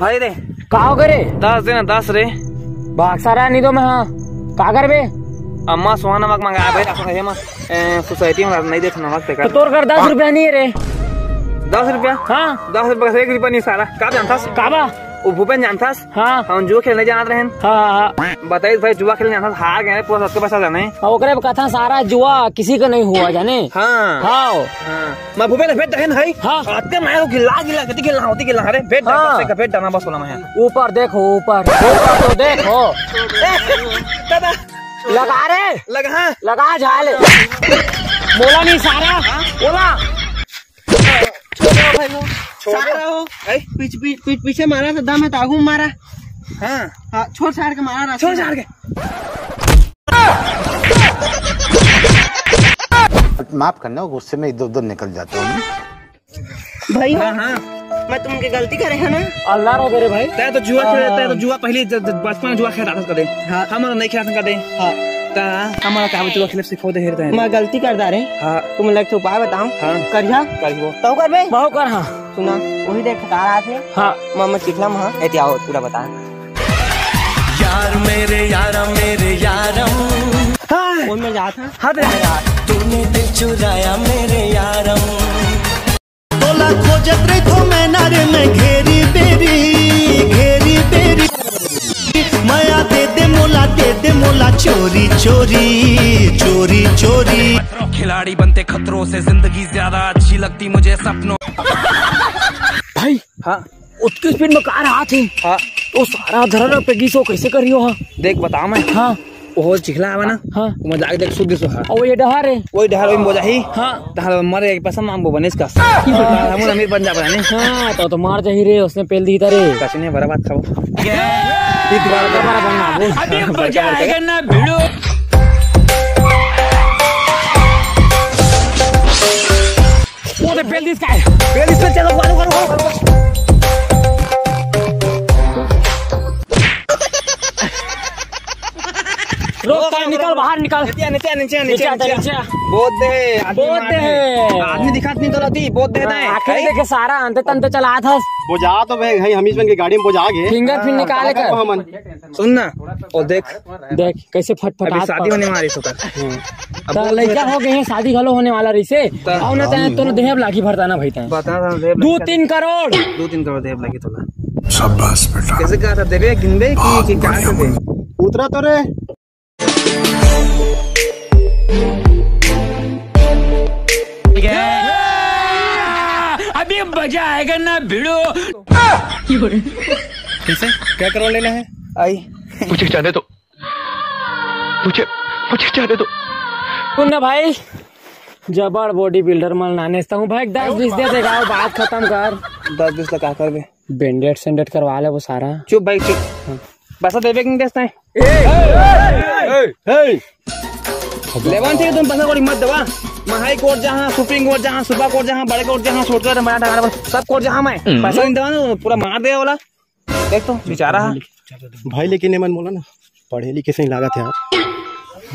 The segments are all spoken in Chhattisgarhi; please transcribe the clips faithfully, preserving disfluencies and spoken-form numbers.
भाई रे, का हो गे रे? दस दे ना, दस रे। भाग सारा, नहीं दो मैं, हाँ। का करबे? अम्मा सुहाना मक मंगाया भाई, राशन खाइए मैं। ए, सोसाइटी में नहीं देख नमक ते तो कर। तोर कर दस रुपया नहीं है रे। दस रुपया? हाँ। दस रुपया से एक रुपया नहीं सारा। का जानथस? का बा? वो भूपेन जानथस? हाँ। हम जुआ खेलने जानत रहेन। हाँ, हाँ, हाँ। बताइए भाई, जुआ खेलने जानथस, हार गए, पूरा सबके पैसा जाने। और ओकरे कथा सारा जुआ किसी का नहीं हुआ जाने। हाँ। हाँ। हाँ। मैं भूपेन भेज दहेन है। हाँ। आते मैं वो गिल्ला, गिल्ला, कति गिल्ला, होती गिल्ला, अरे भेज हाँ। दे, भेज देना बस बोला मैं। ऊपर देखो, ऊपर, ऊपर तो देखो। दादा। लगा रे। लगा। लगा झाले। बोला नहीं सारा। हाँ? बोला। छोड़ दो भाई, वो छोड़ दो। सारा हो। ऐ? पीछ, पीछ, पीछ, पीछे मारा तो दम है तो आगू मारा। हाँ। हाँ, छोड़ छाड़ के मारा रास्ता। छोड़ छाड़ के। माफ करना, गुस्से में इधर उधर निकल जाता हूँ। भाई हो, हाँ, हाँ। मैं तुमके गलती करे है ना? अल्लाह रो करे भाई। तै तो जुआ खेले, हाँ। तै तो जुआ पहले ज-, ज-, बचपन में जुआ खेलत रहत कदे। हाँ। हम नहीं खेलत कदे। हाँ। ता हमारा का जुआ खेले सिखो दे हेरते हैं। मैं गलती कर डारे। हाँ। तुम लग तो उपाय बताओ। हाँ। करिया? करियो। तौ करबे? बहु कर, हाँ। सुना, वही देख खटारा थे। हाँ। मैं, मैं चिखला में, हाँ। ए, ते आओ, पूरा बता। यार मेरे यारम, मेरे यारम। हाँ। कौन में जात है? हाँ, तेरे। तूने दिल चुराया मेरे यारम। तोला खोजत रहिथो मैं नारे में घेरी बेरी, घेरी बेरी। मया दे दे मोला, दे दे मोला चोरी, चोरी, चोरी, चोरी। खिलाड़ी बनते खतरों से, जिंदगी ज्यादा अच्छी लगती मुझे सपनों। भाई, हाँ। उतकी स्पीड में कार आत हे। हाँ। तो सारा धरा रह पेगी सो कैसे करियो? हाँ। देख बता मैं। हाँ। वो चिखला आवा ना। हाँ। वो मजाक देख शुद्ध सो है। और ये डहार है। वही डहार वही बोझा ही। हाँ। डहार मर गया, पैसा मांगबो बने इसका। हम अमीर बन जा बने। हाँ, तो, तो मार जाही रे, उसने पेल दी था रे। सच में बड़ा बात खाओ। ये दोबारा, दोबारा बनना, बोल। अभी मजा आएगा ना भिड़ो। वो तो पेल दिस का है। पेल दिस पे चलो, मारो, मारो, मारो, मारो। रोक, निकल, बाहर निकल। नीचे, नीचे, नीचे, नीचे, नीचे आता, नीचे। नीचे। बहुत दे, आदमी बहुत मार दे। दे। आदमी दिखात नहीं तो रहती, बहुत दे हाँ, दे। आखिर देखे सारा अंत तंत चला था। वो जा तो भाई, भाई, हम इस बन के गाड़ी में वो जा गए। फिंगर प्रिंट हाँ, निकाले कर। हमन। सुन ना, वो देख। देख, कैसे फटफट अभी हाथ शादी पकड़। होने वाली है उसका। हाँ। अब तो बहुत लड़का देर हो गए हैं, शादी घलो होने वाला रही से। तो आओ ना, तैं तो देहब लागी भरता ना भाई तैं। बता ना, देहब दो लागी। तीन करोड़। दो तीन करोड़ देहब लागी तोला। शाबाश बेटा। कैसे कहा था, देबे, गिनबे कि, बहुत कि क्या बढ़िया करबे? बोल। उतरा तो रे। अभी मजा आएगा ना भिड़ो। कैसे? क्या करवा लेना है? आई। मुझे जाने दो, मुझे, मुझे जाने दो। सुन ना भाई, जबड़ बॉडी बिल्डर मन नाने ता हूँ भाई, दस बीस दे देगा, बात खत्म कर। दस बीस ला का करबे? बैंडेड सैंडेड करवा ले वो सारा। चुप भाई, चुप। हाँ। पैसा देबे कि नहीं देता है? लेवन से तुम पैसा कौड़ी मत देवा। मैं हाई कोर्ट जहाँ, सुप्रीम कोर्ट जहाँ, सुपर कोर्ट जहाँ, बड़े कोर्ट जहाँ, छोटे कोर्ट, बड़ा कोर्ट, सब कोर्ट जहाँ मैं पैसा नहीं देवा ना, पूरा मार दे वाला। देख तो बेचारा। भाई, लेकिन एमन मोला ना पढ़े लिखे से नहीं लागत है यार।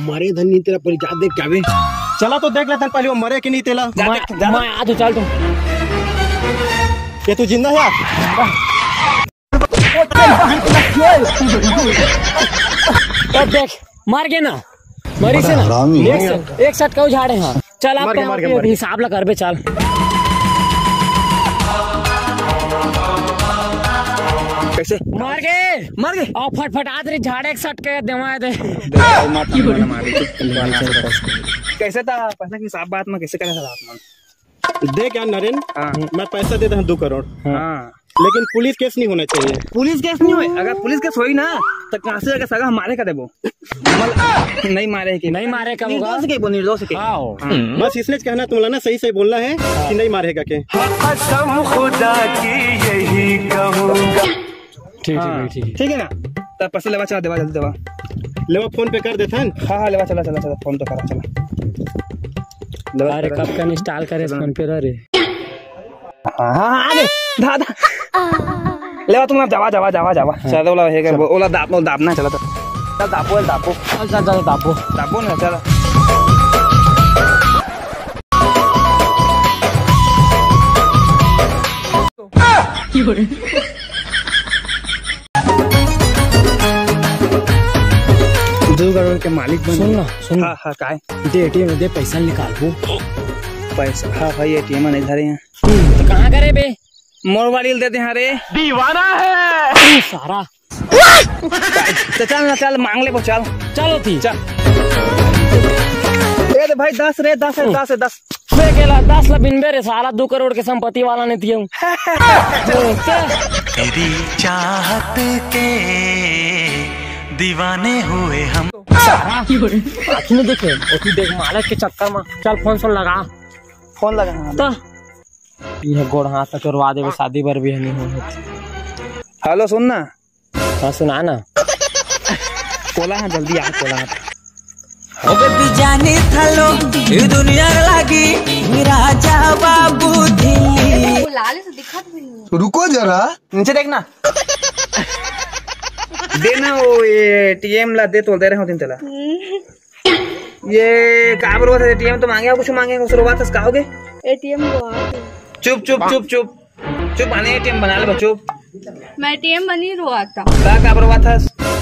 मरे धन नहीं तेरा परिचय देख के आवे। चला तो देख लेथन पहले वो मरे कि नहीं तेला। जा, मैं, जा, जा। मैं आ तो चल तू। ये तू जिंदा है यार? तो देख, मर गए ना। मरी से ना। हरामी है। एक साथ, एक साथ कऊ झाड़े हाँ। चल, आप मर गए, कहीं मर गए, अभी मर गए। हिसाब ला करबे, चल। कैसे? मर गए। मर गए। और फटफटात रे झाड़े एक सट के देवा दे। कैसे था पैसा की हिसाब बात में कैसे करे था आप मन? देख यार नरेन, हाँ। मैं पैसा दे दे दो करोड़। हाँ। लेकिन पुलिस केस नहीं होना चाहिए। पुलिस केस नहीं होए, अगर पुलिस केस होई ना, तो कहाँ से जाके सगा हमारे का देबो? मतलब, नहीं मारे के। नहीं मारे का होगा। निर्दोष के बोल, निर्दोष के। हाँ। हाँ। बस इसने कहना तुम ना सही सही बोलना है कि नहीं मारेगा के। कसम खुदा की यही कहूँगा। ठीक, ठीक, हाँ। ठीक, ठीक। ठीक है ना? तब पैसे लेवा चला, देवा जल्दी देवा। लेवा फोन पे कर देथन। हाँ, हाँ, लेवा चला, चला, चला, फोन पे करा, चला। लेवा अरे, करा। कब का इंस्टॉल करे चला। फोन पे रह रे। हाँ, हाँ, हाँ, आगे। धा, धा। लेवा तुम जावा, जावा, जावा, जावा। हाँ। चलो, ओला हे कर, चलो। ओला दाब, ओला दाबना, चला, चला। चल, दाबो, दाबो। चल, चल, चल, दाबो। दाबो ना, चला। मालिक बन सुन ना, सुन। हाँ, हाँ, काय? दे एटीएम दे, पैसा निकालबो। पैसा? हाँ भाई, एटीएम नहीं धरे हैं। हम्म, तो कहाँ करे बे? मोर वाली दे दे, हाँ रे। दीवाना है। अरे सारा। तो चल ना, चल मांग ले वो, चल। चलो थी। चल। ए दे भाई, दस रे, दस है, दस है, दस। बे केला दस ला बिनबे रे साला, दो करोड़ के संपत्ति वाला नहीं दियो। तेरी चाहत के दीवाने हुए हम। सारा। आँख नहीं देखे, ओती देख मालक के चक्कर में। चल फोन सोन लगा। फोन लगा, हाँ। तो ये गोड़ हाथ चोरवा देवे, शादी बर भी नहीं हो। हेलो, सुन ना। हाँ, सुना ना। कोला हाँ, जल्दी आ, कोला हाँ। ओ बेबी जाने थालो, ये दुनिया लागी, राजा बाबू दिल्ली। वो लाल से दिखत भी नहीं। रुको जरा। नीचे देखना। देना वो एटीएम ला दे, तो दे रहे हो दिन तेला। ये का बरोबर था, एटीएम तो मांगे, कुछ मांगे, कुछ रोवा था, का हो गए? एटीएम रोवा था। चुप, चुप, चुप, चुप। चुप, आने एटीएम बना ले, चुप। मैं एटीएम बनी रोवा था। का, का बरोबर था?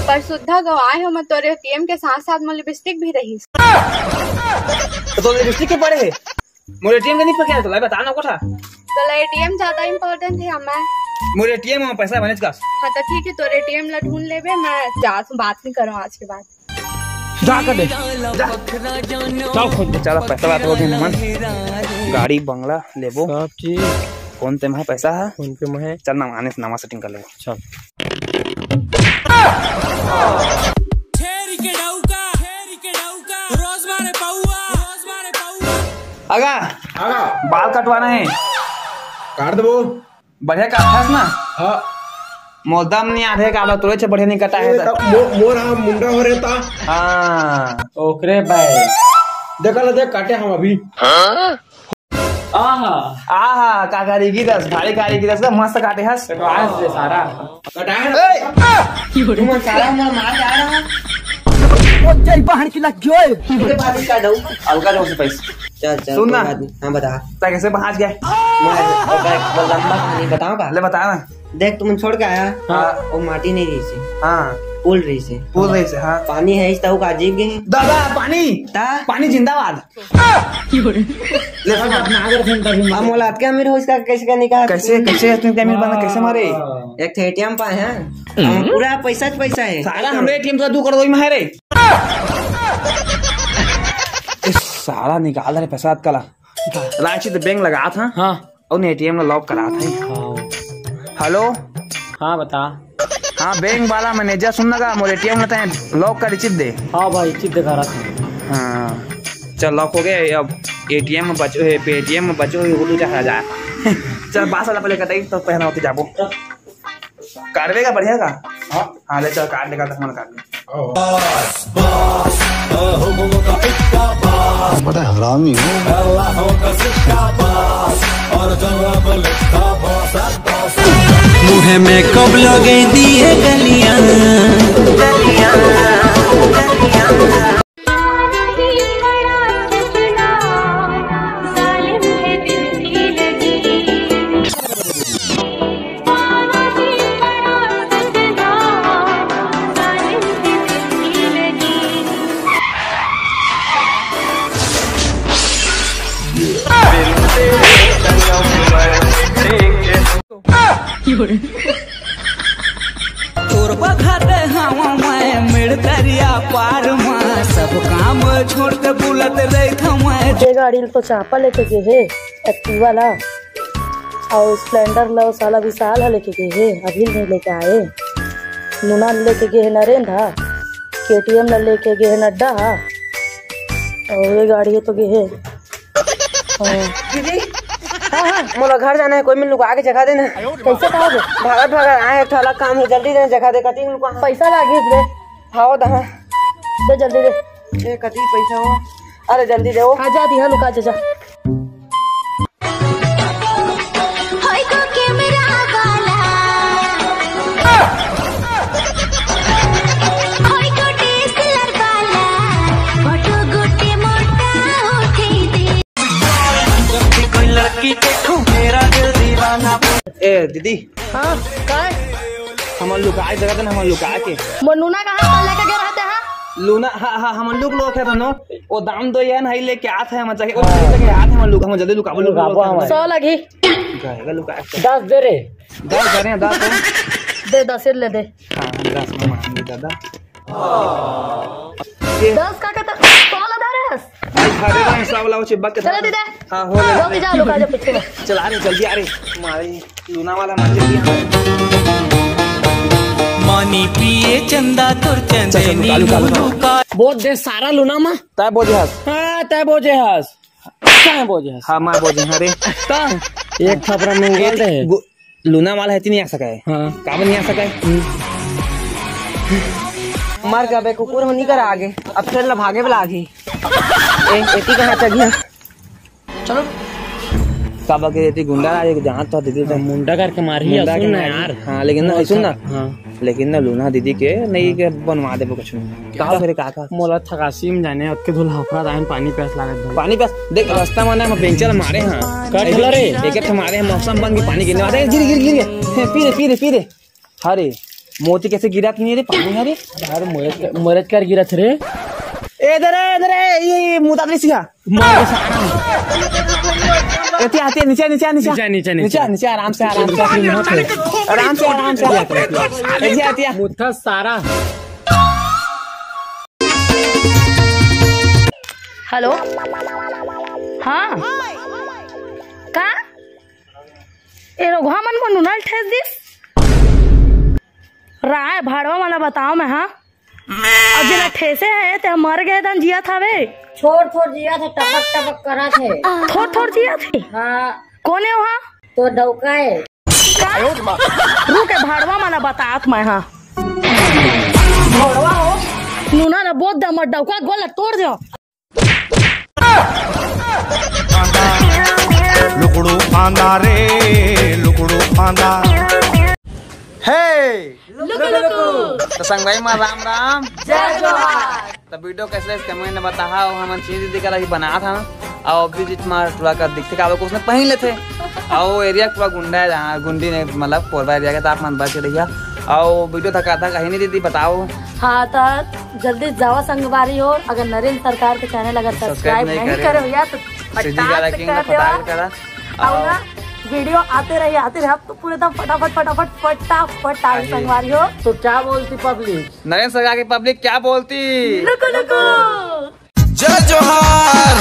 पर सुद्धा गवाए हो, मैं तोरे एटीएम के साथ साथ में लिपस्टिक भी रही। तो, तो लिपस्टिक के पड़े है? मोर एटीएम के नहीं पकड़ा, तो लाई बता ना कोठा। तो ला एटीएम ज्यादा इंपॉर्टेंट है हमें। मोर एटीएम में पैसा बने का। हाँ, तो ठीक है, तोरे एटीएम ला ढूंढ लेबे, मैं जा, बात नहीं करूँ आज के बाद। जा कर दे, जा। चल खुद चला, पैसा बात हो गई मन। गाड़ी बंगला लेबो। सब चीज। फोन पे में है पैसा है। फोन पे में है। चल ना, आने से नवा सेटिंग कर लेबो। चल। छेरी के डौका, छेरी के डौका, रोज मारे पौआ, रोज मारे पौआ। आगा। आगा। बाल कटवाना है। काट देबो। बढ़िया काटथस ना? हाँ। मोर दम नहीं आथे, काबर तोरे से बढ़िया नहीं कटा है। ए, तब मो-, मोर हाँ मुंडा हो रहता। हाँ, ओकरे भाई। देखा ला, देख, काटे हम अभी। आहा। आहा, का कारीगिरी हस, भारी कारीगिरी हस, मस्त काटे हस। कटवा हस रे सारा। कटा है। ए! तू मन सारा मन मार जा रहा है। ओ, जय बहन की लग गयो। तेरे पास इसका दऊ। हल्का दऊ से पैसा। चल, चल, सुन ना। कोई बात नहीं। हाँ, बता। तै कैसे पहुंच गए? मैं, ओकर, वो लंबा कहानी बताऊं का? ले बता ना। देख, तुम छोड़ के आया। हाँ। वो माटी नहीं रही से। हाँ। पुल रही से। पुल रही से, हाँ। पानी है इस ताऊ का अजीब गए। दादा, पानी। ता? पानी जिंदाबाद। ले, सुन। अपना आगे रख, interview में। अब मोला अतके अमीर हो, इसका कैसे का निकाल? कैसे, कैसे तुम अमीर बना, कैसे मारे? एक ठे एटीएम पाए हैं। हाँ, पूरा पैसा च पैसा है। सारा हमरे एटीएम से दो करोड़ में है रे। ए, सारा निकाल रहे पैसा अतका ला। रांची तो बैंक लगा था। हाँ। और एटीएम में लॉक करा था। हाँ। हेलो। हाँ, बता। हाँ, बैंक वाला मैनेजर, सुन ना का, मोर एटीएम में तैं लॉक कर चिप दे। हाँ भाई, चिप दिखा रहा था। हाँ, चल, लॉक हो गया। अब एटीएम में बचो है, पेटीएम में बचो है, वो तो जा, जा। चल, बास वाला पहले कटाई, तो पहना होते जाबो। काटवे का बढ़िया का? हाँ। हाँ, ले चल, काट लेगा तो हमारा काट ले। बड़ा हरामी हो। मुँह में कब लगे दिए गलियां। तोर बघा दे हवा मैं मेड़ दरिया पार मा, सब काम छोड़ के बुलत रहिथंव मैं। ये गाड़ी ल तो चापा लेके गे हे, एक्टिवा ला, अउ स्प्लेंडर ला साला विशाल ह लेके गे हे, अभी नहीं लेके आए। नूना ल लेके गे हे नरेंद्र ह, केटीएम ला लेके गे हे नड्डा ह, अउ ये गाड़ी तो गे हे। हाँ। दीदी, हाँ, हाँ। मोला घर जाना है, कोई में लुका के जगह देना। कैसे कहोगे? भागत भागत आए, एक ठो अलग काम है, जल्दी दे, जगह दे, कती लुका। पैसा लागे रे। हाँ, दहा। दे जल्दी दे। ए, कती पैसा हो? अरे जल्दी दे वो। हाँ, जा दी, हाँ, लुका जा, जा। होय तो कैमरा वाला। होय तो डीएसएलआर वाला। फोटो गोटे मोटा उठे दे। कोई लड़की देखो मेरा दिल दीवाना। ए दीदी। हाँ, काय? हमर लुकाए जगह दे ना, हमर लुकाए के। मोर नूना कहाँ पर लेके गए रहते हैं? लूना, हाँ, हाँ, हमन लुक लो, खेत हनो। ओ दाम दो ये नहीं लेके आत है, हम जाके, ओ नहीं लेके आत है, हमन लुक, हम जल्दी लुकाबो, लुक लो, लुकाबो, खेत हनो। सौ लगही। जाएगा लुका। दस दे रे। दस दे रे, दस दे। दे, दस ले दे। हाँ, दस में मांगी दादा। दस का कहता, सौ ला दे रे। अरे, रे, सौ वाला वो चिपक के चलो था। दीदा। हाँ, हो गया। जल्दी जा, लुका जा पीछे में। चला रे, जल्दी आ रे। मारे लूना वाला मत जल्दी। मानी पिए चंदा तोर चंदे चल, चल, लुका, लुका, लुका। लुका। बोझ दे सारा लूना मा। तय बोझे हस। हाँ, तय बोझे हस। तय बोझे हस। हाँ, मैं बोझे हूँ रे। ता एक थपरा में उगल दे। गु-, लूना वाला है, ती नहीं आ सका है। हाँ। काबर नहीं आ सका है? मर गबे कुकुर हो, नहीं कर आगे। अब फिर ल भागे वाला आगी। ए, एती कहाँ चल गया? चलो। काबर के एती गुंडा आ, एक जहाँ तो दीदी तो मुंडा करके मारी, मुंडा सुन के ना मारी। यार। हाँ, लेकिन ना, सुन ना। हाँ। लेकिन ना, लूना दीदी के नहीं के बनवा देबो कुछ नहीं। का करे काका? मोला थकासी में जाने, अतके धुल हफरा दायन पानी प्यास लागत भाई। पानी प्यास, देख, रास्ता में ना, हम बेंचल मारे हाँ। का ठेला रे? एक एक मारे हैं, मौसम बन के पानी गिरने वाला है। गिर, गिर, गिर, गिर। हे, पी रे, पी रे, पी रे। अरे, मोती कैसे गिरा कि नहीं रे, पानी है रे? यार, मरज कर, मरज कर गिरा थे रे। ए, इधर है, इधर है, ये, ये मुतादरी सिया। मार के सारा। एती आती है, नीचे, नीचे, नीचे। नीचे, नीचे, नीचे। नीचे, नीचे, आराम से, आराम से। आराम से, आराम से। एती आती है। मुत्था सारा। हेलो, हाँ, का? ए रघुआ मन मोर नूना ल ठेस दिस। राय भाड़वा वाला बताओ मैं, हाँ? अब जेला ठेसे है, ते मर गए दन जियत हवे। छोड़, छोड़, जियत हे, टपक, टपक करत हे। थोड़, थोड़ जियत हे। हाँ। कोने हो, हाँ? तो डौका है। का? रुक, ए भाड़वा मन ल बतात मैं, हाँ। भाड़वा हो? नूना ल बोत दे, मत डौका गोल ल तोड़ दे। लुकड़ू फांदा रे, लुकड़ू फांदा। हे! लुकु लुकु। तो संगवारी मन राम राम। जय जोहार। तो वीडियो कैसे लगिस comment में बताहा, अउ हमन चीनी दीदी करा ही बनात हन, अउ अभी बीच में थोड़ा कर दिखथे, काबर के उसने पहन लेथे, अउ area पूरा गुंडा है, जहाँ गुंडी ने मतलब कोरबा area के, तो आप मन बच रहिया, अउ वीडियो थका था कहीं नहीं दीदी बताओ। हाँ, तो जल्दी जावा संगवारी हो, अगर नरेंद्र सरकार के channel अगर subscribe subscribe नहीं नहीं करे, करे भैया तो सीधी फटाक वाला से किंग कर फटाक देवा। करा। अउ ना, वीडियो आते रही, आते रही, अब तो पूरे एकदम फटाफट, फटाफट, फटाफट आ रही अरे। संगवारी हो। तो क्या बोलती public? नरेंद्र सरकार की public क्या बोलती? लुकु लुकु। जय जोहार।